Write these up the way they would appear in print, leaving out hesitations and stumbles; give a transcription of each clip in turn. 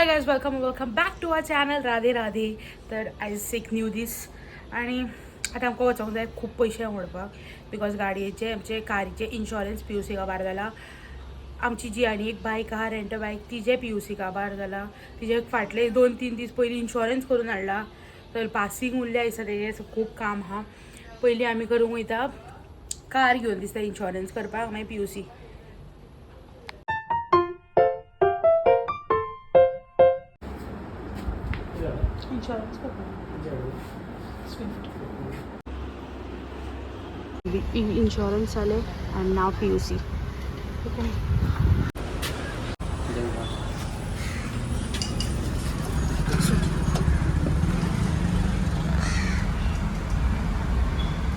Hi guys, welcome welcome back to our channel. Radhe Radhe. तर आयज एक new दीस आनी आतां आमकां वचोंक जाय खूब पयशे मोडपाक, because गाडयेचे आमचे कारीचे इन्शुरन्स पी you see काबार जाला. आमची जी आनी एक बायक आहा, रेंट बायक, तिजे पी you see काबार जाला. तिजे फाटले 2-3 दीस पयलीं इन्शुरन्स करून हाडला, तर पासींग उरल्या दिसता तेजें. सो खूब काम आहा. पयलीं आमी करूंक वयता कार घेवन दिसता इन्शुरन्स करपाक, मागीर पी you see. Insurance करपाक स्विफ्ट इन्शुरन्स जालें आनी नाव पी you see.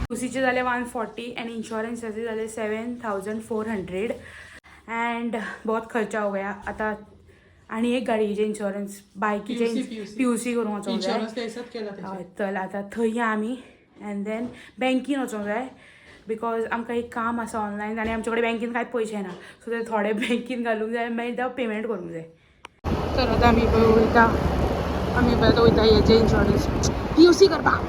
पीयूसीचे जाले 140 एंड इन्शुरन्साचे जाले 7400 एंड बहुत खर्चा हो गया. आतां आनी एक गाडयेचे इन्शुरन्स, बायकीचे PUC. PUC करूंक वचोंक जाय. इन्शुरन्स तेसात केला. हय, चल आतां थंय आमी एंड then बँकीन वचोंक जाय, because आमकां एक काम आसा ऑनलायन आनी आमचे कडेन बँकीन कांयच पयशे ना. सो ते थोडे बँकीन घालूंक जाय, मागीर ते पेमेंट करूंक जाय. तर आतां आमी पळय वयता, आमी पळय आतां वयता हेजे इन्शुरन्स पी you see करपाक.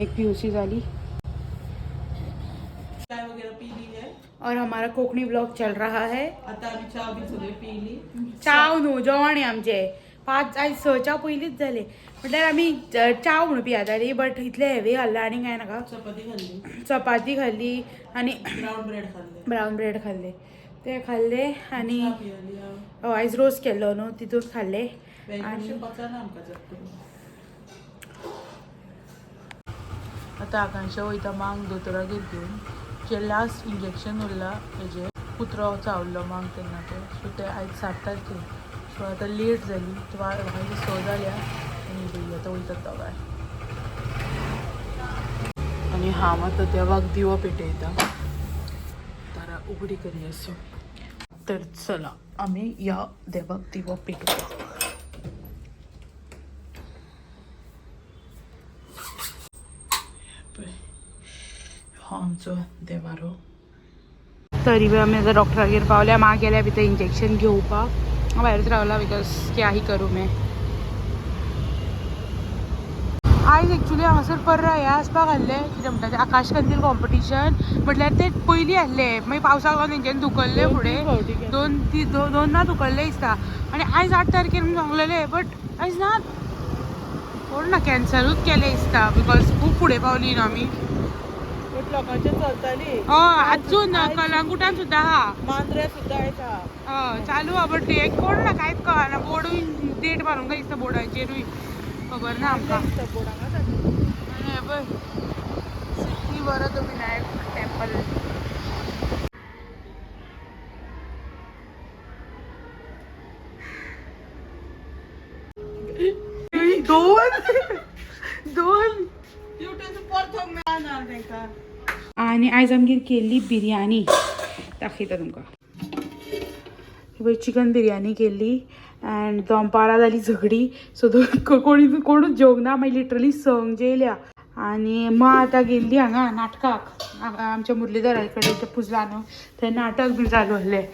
एक पी you see जाली. चाय वगैरे पिली आहे. और हमारा कोकणी ब्लॉग चल रहा है. आता आम्ही चहा बी सगळे पिली. चाव न्हू, जेवण हें आमचें 5 आयज 6च्या पयलींच जालें. म्हटल्यार आमी चाव म्हणून पियातालीं, बट इतलें हेवी खाल्लां आनी कांय नाका. चपाती खाल्ली. चपाती खाल्ली आनी ब्राऊन ब्रेड खाल्ले. ब्रावन ब्रेड खाल्ले, ते खाल्ले आनी चहा पियली हांव. हय, आयज रोस केल्लो न्हू, तितून खाल्ले. वेज आनी मातशें पचना आमकां चड करून. आतां आकांक्षा वयता मांग दोतोरागेर घेवन, जे लास्ट इंजेक्शन उरलां हेजें, कुत्रो चावल्लो मांग तेन्ना तें. सो तें आयज 7 तारखेर, सो आतां लेट जाली. मागीर 6 जाल्या आनी पळय आतां वयतात दोगांय. आनी हांव आतां देवाक दिवो पेटयता, दारां उगडी करी असो. तर चला आमी ह्या देवाक दिवो पेटोवया. पळय, हो आमचो देवारो. तरी बी आमी आतां डॉक्टरागेर पावल्या. मा गेल्या भितर इंजेक्शन घेवपाक. हांव भायरच रावला, because क्या ही करूं मैं. आयज एक्चुली हांगासर पर्रा हें आसपाक आसलें, कितें म्हणटा तें, आकाश कंदील कॉम्पिटिशन. म्हटल्यार ते पयलीं आसलें, मागीर पावसाक लागून तेंच्यांनी धुकल्लें फुडें. फावटी केलें. दोनदा धुकल्लें दिसता. आनी आयज 8 तारखेर म्हणून सांगलेलें, बट आयज ना, कोण ना, कॅन्सलूच केलें दिसता, because खूब फुडें पावली न्हू आमी. बट लोकांचे चलताली. हय, आजून कलंगुटान सुद्दां आहा. मांद्र्या सुद्दां आयज आहा. हय, चालू आहा, बट हें कोण ना, कांयच कळना. बोर्डूय डेट मारूंक जाय दिसता बोर्डाचेरूय, खबर ना आमकां. बोर्डांक आसा. आनी हें पळय, सिद्धी वरद विनायक टेम्पल. दोन दोन परतोंक मेळना तांकां. आनी आयज आमगेर केल्ली बिरयानी दाखयता तुमकां. ही पळय चिकन बिरयानी केल्ली अँड दनपारां जाली झगडी. सो कोणी कोणूच जेवंक ना, मागीर लिटरली 6 जेयल्या. आनी मां आतां गेल्ली हांगा नाटकाक, आमच्या मुरलीधरा कडेन तें पुजलां न्हू, थंय नाटक बी चालू आसलें.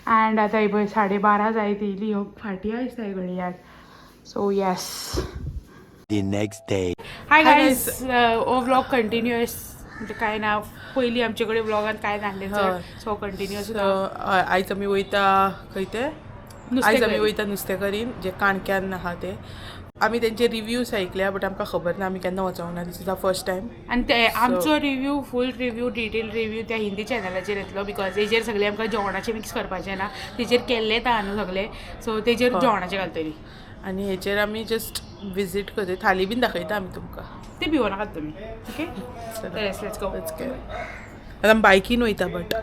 अँड आतां ही पळय 12:30 जायत येयली. हो फाटीं दिसता ही घडयाळ. So yes. The next day. Hi Hi guys, हो व्लॉग कंटिन्युअस, म्हणजे काय ना, पयलीं आमचे कडेन व्लॉगान काय नासलें चड, हय. So continuous. सो आयज आमी वयता खंय ते, आयज आमी वयता नुस्तेकरीन, जे काणक्यान आहा ते. आमी तेंचे रिव्यूज आयकल्या, बट आमकां खबर ना, आमी केन्ना वचोंक ना. This is our first time. आनी ते आमचो review, full review, detail review त्या हिंदी चॅनलाचेर येतलो, because तेजेर सगळें आमकां जेवणाचें मिक्स करपाचें ना. तेजेर केल्लेंच आहा न्हू सगळें, सो तेजेर हय. जेवणाचें घालतली. आनी हेचेर आमी जस्ट विजीट करतली, थाली बीन दाखयता आमी तुमकां. ते भिवो नाकात तुमी, ओके? तर yes, let's go. Let's go. आतां आमी बायकीन वयता, बट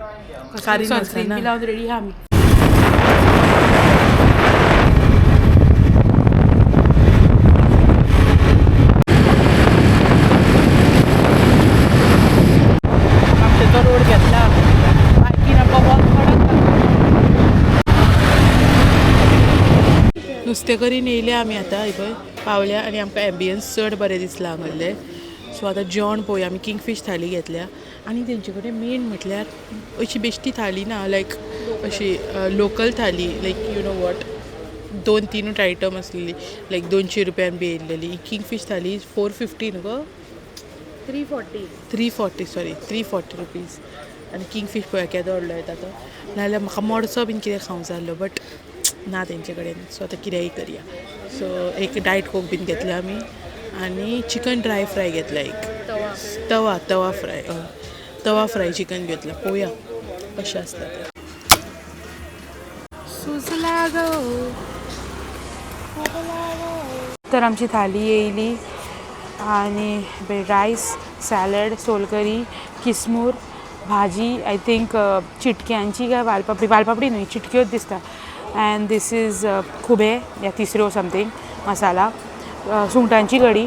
कारीन सनस्क्रीन वचना. बी लावन रेडी आहा आमी. म्हापशेचो रोड घेतला बायकीन, आमकां वत कडक. नुस्तेकरीन येयले आमी आतां. ही पळय पावल्या आनी आमकां एम्बियन्स चड बरें दिसलां हांगल्लें. सो आतां जेवण पळोवया. आमी किंगफीश थाली घेतल्या आनी तेंचे कडेन मेन म्हटल्यार अशी बेश्टी थाली ना, लायक अशी local thali, like you know what, 2-3 item आसलेली, लायक 200 रुपयान बी येयल्लेली. किंगफीश थाली 450 न्हू गो? 340. 340, सॉरी, 340 रुपीज. आनी किंगफीश पळोवया केदो व्हडलो येता तो. नाजाल्यार म्हाका मोडसो बीन कितें खावंक जाय आसलो, बट ना तेंचे कडेन. सो आतां कितेंय करया. सो एक डायट कोक बीन घेतल्या आमी आनी चिकन ड्राय फ्राय घेतला एक, तवा तवा फ्राय, तवा फ्राय चिकन घेतला. पळोवया कशें आसता तें. सुजला गो. तर आमची थाली येयली आनी रायस, सॅलड, सोलकरी, किसमूर, भाजी, I think चिटक्यांची काय वालपापडी, वालपापडी न्हय, चिटक्योच दिसता. अँड these is खुबे या तिसऱ्यो समथींग मसाला, सुंगटांची कडी,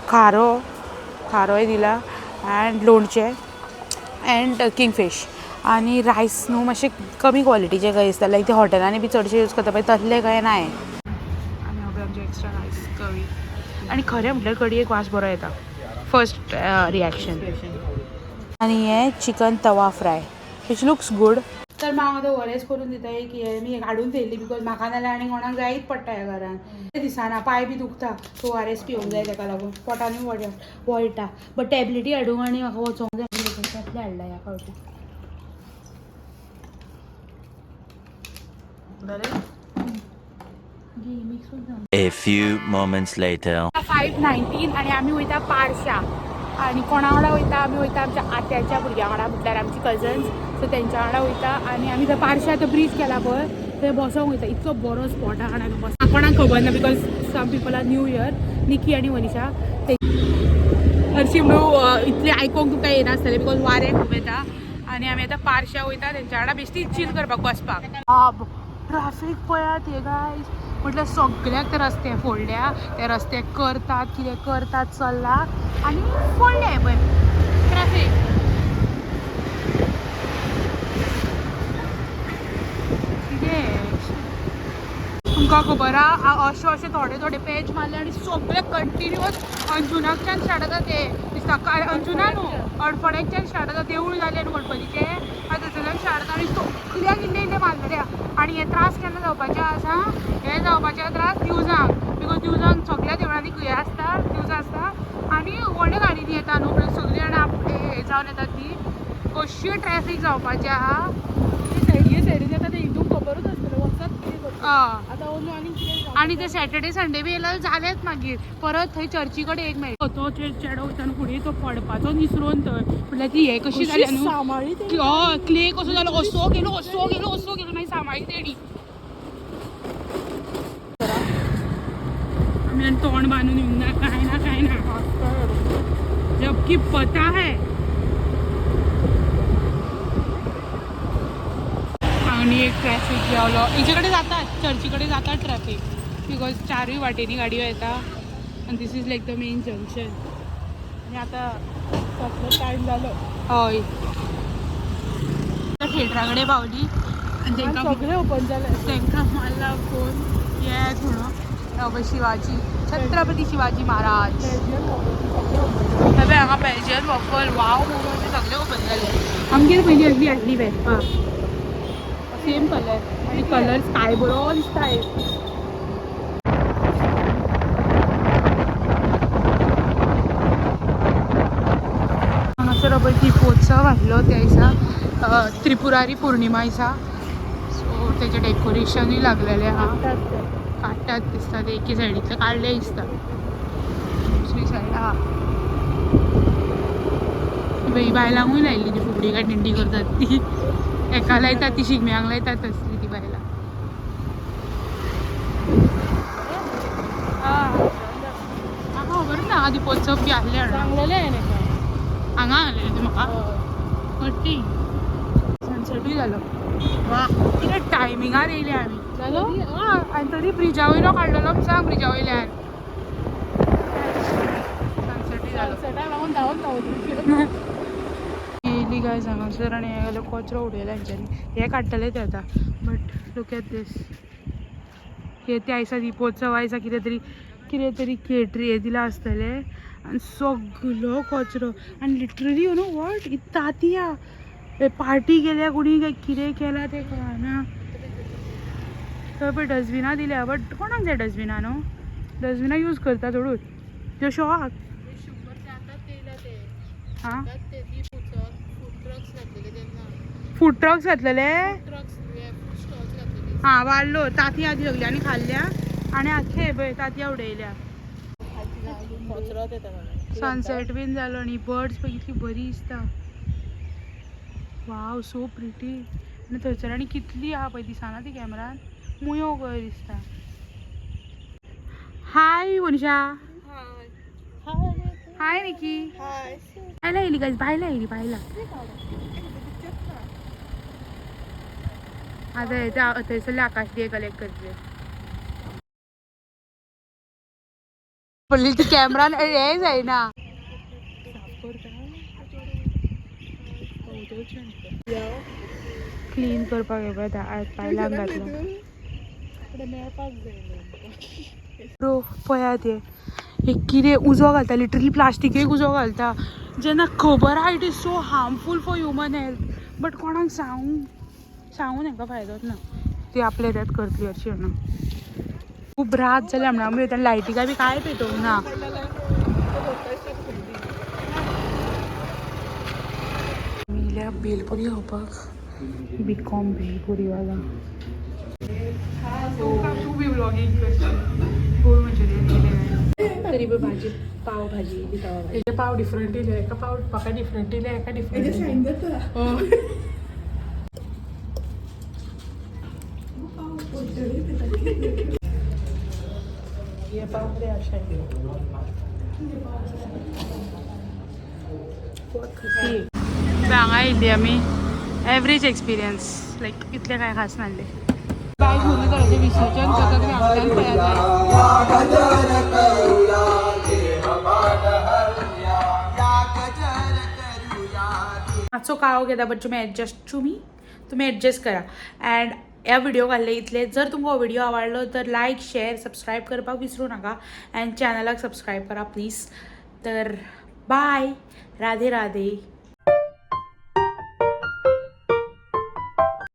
खारो, खारोय दिला, अँड लोणचें अँड किंगफीश. आनी रायस न्हू मातशे कमी क्वॉलिटीचे काय दिसता, लायक ते हॉटेलांनी बी चडशे यूज करता पळय तसले काय नाय. आनी हो आमचे एक्स्ट्रा रायस, कडी. आनी खरें म्हटल्यार कडयेक वास बरो येता, फर्स्ट रिएक्शन. आनी हें chicken tawa fry, which looks good. तर म्हाका आतां ओआरएस करून दिता एक. हे मी हाडून थेयल्ली because म्हाका नाल्यार आनी कोणाक जायच पडटा ह्या घरान. दिसना, पांय बी दुखता, सो ओआरएस पिवंक जाय. ताका लागून पोटानूय वळटा, बट टॅबलेटी हाडूंक आनी म्हाका वचोंक जाय. तसलें हाडला ह्या फावटी. बरें. A few moments later. 5:19 आनी आमी वयता पारशा. आनी कोणा वांगडा वयता आमी? वयता आमच्या आत्याच्या भुरग्यां वांगडा, म्हटल्यार आमची कजन्स. सो तेंच्या वांगडा वयता आनी आमी थंय पारशा तो ब्रीज केला पळय, थंय बसोंक वयता. इतलो बरो स्पॉट आहा आनी बस कोणाक खबर ना, because some people are new here. Nikki आनी मनीषा ते हरशीं म्हणून इतलें आयकोंक तुमकां येनासतलें because वारें खूब येता. आनी आमी आतां पारशा वयता तेंच्या वांगडा बेश्टी चील करपाक बसपाक. ट्राफीक पळयात हे गायज, म्हटल्यार सगळ्याक ते रस्ते फोडल्या. ते रस्ते करतात, कितें करतात चल्ला आनी फोडले पळय ट्राफीक. कितें तुमकां खबर आहा, अशें अशें थोडे थोडे पॅच मारले आनी सगळे कंटिन्युअस अंजुनाकच्यान स्टार्ट जाता ते दिसता. अंजुना न्हू, अडफड्याच्यान स्टार्ट जाता. देवूळ जालें न्हू गणपतीचें, आनी थंयसरल्यान स्टार्ट जाता आनी सगळ्याक इल्ले इल्ले मारलेले आहा. आनी हे त्रास केन्ना जावपाचे आसा? हे जावपाचे त्रास दिवजांक, because दिवजांक सगळ्या देवळांनी हे आसता, दिवजां आसता आनी व्हडल्या गाडयांनी येता न्हू, म्हणल्यार सगळीं जाणां हे जावन येतात. ती कशी ट्रॅफीक जावपाची आहा. सायडीन सायडीन येता ते हितून खबरूच आसतलें वचत कितें करता. आतां अंदू आनी कितें. आनी ते सॅटर्डे संडे बी येयल्यार जालेच मागीर. परत थंय चर्ची कडेन एक मेळटा तो चेडो वयता न्हू फुडें, तो पडपाचो निसरोन थंय. म्हटल्यार ती हे कशी जाल्या न्हू. सांबाळी तेणी. हय, क्ले कसो जालो, असो गेलो, असो गेलो, असो गेलो, मागीर सांबाळी तेणी. आमी आनी तोंड बांदून येवंक ना, काय ना, काय ना, जबकि पता है. आनी एक ट्रॅफीक गेलो हेचे कडेन जाता, चर्ची कडेन जाता ट्रॅफीक, because चारूय वाटेंनी गाडयो येता आनी this is like the main junction. आनी आतां कसलो टायम जालो. हय, थिएटरा कडेन पावली आनी तेंकां सगळें ओपन जालें. तेंकां मारला फोन, येयात म्हणून. हो शिवाजी, छत्रपती शिवाजी महाराज. पळय हांगा बेल्जियन वॉफल, वाव मोमोज सगळे ओपन जाले. आमगेर पयलीं असली हाडली वेस्पा, सेम कलर आनी कलर स्काय बरो दिसता एक. हांगासर पळय दीपोत्सव आहलो त्या दिसा, त्रिपुरारी पौर्णिमा दिसा. सो तेजें डेकोरेशनूय लागलेलें आहा. काडटात दिसता ते, एके सायडींतले काडले दिसता, दुसरी सायड आहा. बाई बायलांकूय लायिल्ली ती फुगडी काय दिंडी करतात ती एका लायतात, ती शिगम्यांक लायतात तसली ती बायलां. म्हाका खबर ना हांगा दीपोत्सव बी आहले म्हणून. सांगलेलें हांवें एका. हांगा आहलेलें तें म्हाका कट्टी. सनसेटूय जालो. वा, कितें टायमिंगार येयले आमी. जालो. हय, आनी तरी ब्रिजा वयलो काडलेलो सांग, ब्रिजा वयल्यान सनसेटूय जालो. सनसेटाक लागून धांवन धांवन. येयली गायज हांगासर आनी हे कचरो उडयला हेंच्यांनी. हे काडटले ते आतां. बट लूक एट these, हे त्या दिसा दीपोत्सवा दिसा कितें तरी कितें तरी केटरी हें दिलां आसतलें आनी सगलो कचरो आनी लिटरली you know what तांतयां पार्टी केल्या कोणी काय कितें केलां तें कळना. थंय पळय डस्टबिनां दिल्या बट कोणाक जाय डस्टबिनां न्हू, डस्टबिनां यूज करता चडूच त्यो शॉक. हां फूड ट्रक्स घातलेले. हां वाडलो तांतयां ती सगळ्यांनी खाल्ल्या आनी आख्खे पळय तांतयां उडयल्या. सनसेट बीन जालो आनी बर्ड्स पळय कितली बरी दिसता. वाव सो प्रिटी. आनी थंयसर आनी कितली आहा पळय दिसना ती कॅमेरान, मुयो कश्यो दिसता. हाय मनीषा. हाय निकी. बायला येयली गायज, बायला येयली बायला. आतां थंयसरले आकाश दिये कलेक्ट करतले. पडली ती कॅमेरान हें जायना. क्लीन करपाक हे पळय बायलांक घातला. ब्रो पळयात हे कितें उजो घालता, लिटरली प्लास्टिकेक उजो घालता जेन्ना खबर आहा it is so harmful for human health. But कोणाक सांगून सांगून हांकां फायदोच ना, ती आपले हेच्यात करतली अशें ना. खूब रात जाल्या म्हणून आमी वयता, लायटी बी कांय पेटोवंक ना. आमी येयल्या भेलपुरी खावपाक, बीकॉम भेलपुरीवाला. तूं बी व्लॉगींग करशी. गोबी मंचुरियन येयलें तरी पळय भाजी पाव भाजी येयली तवा भाजी. तेजे पाव डिफरंट येयले, एका पाव म्हाका डिफरंट येयले, एका डिफरंट येयले. हे पाव बरे आशा. हांगा येयल्ली आमी, एवरेज एक्सपिरियन्स लायक इतलें कांय खास नासलें. बायक मुरलीधराचें विसर्जन करता तुमी हांगाच्यान पळयात. मातसो काळोख येता बट तुमी एडजस्ट तुमी एडजस्ट करा. अँड ह्या व्हिडिओ घाल्ले इतले. जर तुमकां हो व्हिडिओ आवडलो तर लायक शेअर सबस्क्रायब करपाक विसरूं नाका अँड चॅनलाक सबस्क्रायब करा प्लीज. तर बाय, राधे राधे.